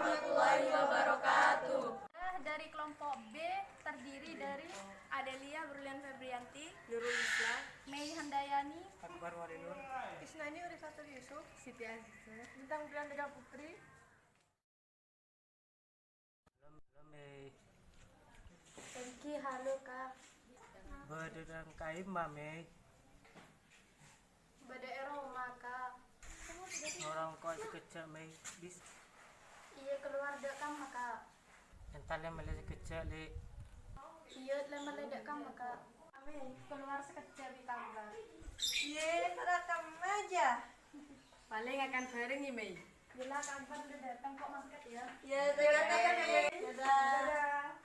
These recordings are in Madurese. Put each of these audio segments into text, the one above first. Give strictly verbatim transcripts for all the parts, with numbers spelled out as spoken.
Warahmatullahi wabarakatuh. Dari kelompok B terdiri dari Adelia Berlian Febrianti, Nurul Islam, Mei Handayani, Akbar Walinur, Isnani Urifatul Yusuf, Siti Azizah, Bintang Bulan Tegal Putri. Halo, Mei. Peggy, halo, Kak. Bâdâ neng ka'emma, Mei? Bâdâ è roma, Kak. Orèng ko' sakejjhâ', Mei. Bis. Iyâ, keluar dâ' kamma, Kak. Entar lè mellè sakejjhâ', Lè'. Iyâ, lè mellè dâ' kamma, Kak. Mei, keluar sakejjhâ' bi' Akbar. Iyâ, sara kamma jâ. Palèng akan bhâreng, yâ, Mei. Bilâ Akbar udah datang kok, mangkat, ya. Ya, terima kasih, Mei. Dadah. Dadah.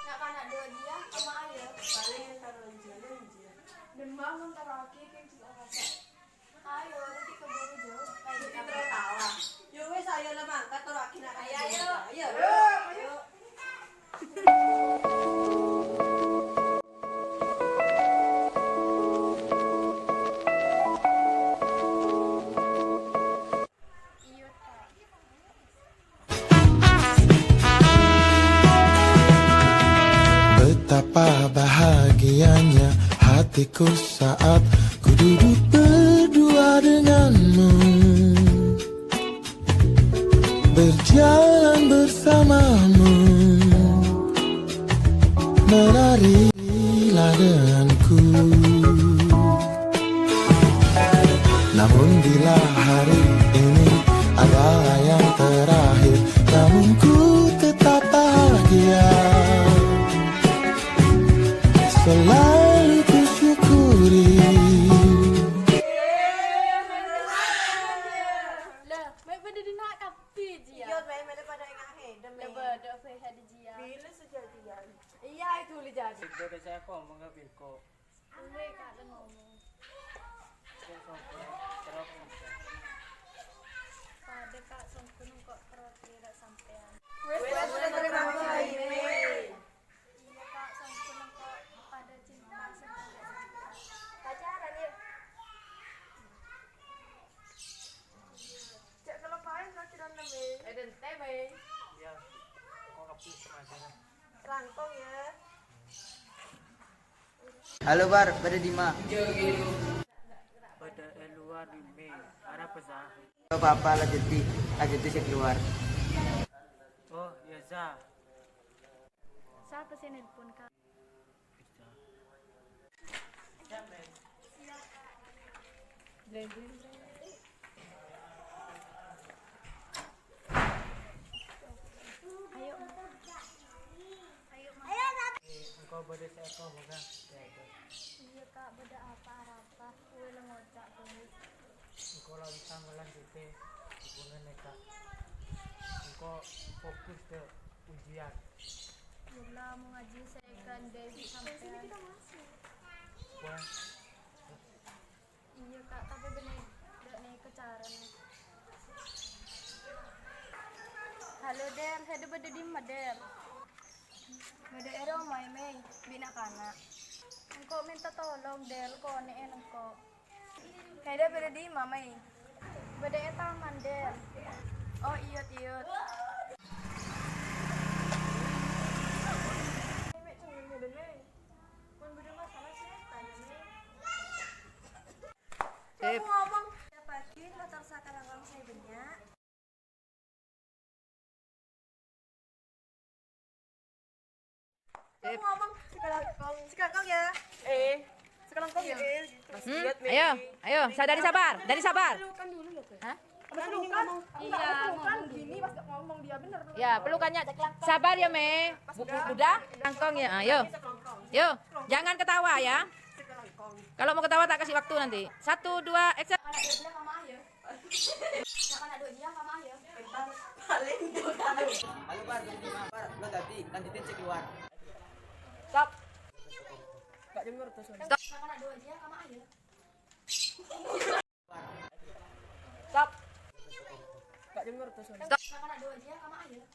Na'-kana' duwâ' jiyâ, kamma, ayo. Palèng entar lanjhâlân jiyâ. Demma mon terrowaghi kèng jhughân rassa. Ayo, dhâddhi keburu jauh. Dhâddhi terro tao. Yo wis, ayo la mangkat, terrowaghi na'-kana'. Ayo, ayo. Ayo. Ayo. Betapa bahagianya hatiku saat ku duduk berdua denganmu, berjalan bersamamu, menarilah denganku. Namun bila hari ini adalah yang terakhir, namun ku tetap bahagia. Selalu ku syukuri. Lah, mè' padâ dinna' kabbhi, jiyâ. Iyâ, mè', mè' padâ ènga' hèdem, mè'. Lah, padâ bhâi hèdem, jiyâ. Bilâ sajâdiyân. Iyâ, itu lè jâdiyân. Sèngko' bisa ngomong ka Bilko. Uwè, Kak, la ngomong. Padâ, Kak, songghuna engko' terro kèra sampèyan. Wes, wes, wes, terima kasih, Mei. Iyâ, Kak, songghuna engko' padâ cinta sareng sampèyan. Pacaran, yuk. Cè' keloppaè pelajaranna, Mei. Eh, dente, Mei. Iyâ, engko' kabbhi pelajaran. Langkong, ya. Halo, Bar, padâ dimma? Padâ è luar, Mei. Arapa, Za? Papa, la Jati, la Jati sè kalowar. Oh, iyâ, Za. Sapa sè nelpon, Kak? Ayo. Ayo, Ma. Engko' bâdâ sè èkomonga, Kak. Iyâ, Kak, bâdâ apa arapa? Kowe la ngoca' terros. Engko' la bisa ngalanjutè hubungan, Kak. Engko' fokus ka ujian. Iyâ la, mon ngajhi sè èkandhâi bi' sampèyan. Wah. Iyâ, Kak, tapè bânnè dâ' nèka carana. Halo, Del. Hèdâ bâdâ dimma, Del? Bâdâ è roma, Mei, bi' na'-kana'. Engko' mènta tolong, Del, konè'è engko'. Hèdâ bâdâ dimma, Mei? Bâdâ è taman, Del. Oh, iyâ, iyâ. Sip. Ngomong, pagi motor sakalangkong sè bânnya'. Sip. Ngomong, sakalangkong. Sakalangkong, ya. Eh, sakalangkong, ya, eh, gitu. Hmm, ayo, ayo, sa-, dari sabar, dari sabar. Pelukan dulu loh, Kak. Hah? Pelukan. Iya, pelukan. Gini, pas ngomong dia bener, pelukan. Ya, pelukannya. Sabar ya, Mei. Bu-, bu-, udah? Sakalangkong ya, ayo. Yo, jangan ketawa ya. Kalau mau ketawa tak kasih waktu nanti. Satu, dua, action. Halo, Bar, Bar, lo tadi lanjutin cek luar. Stop. Stop. Stop. Stop.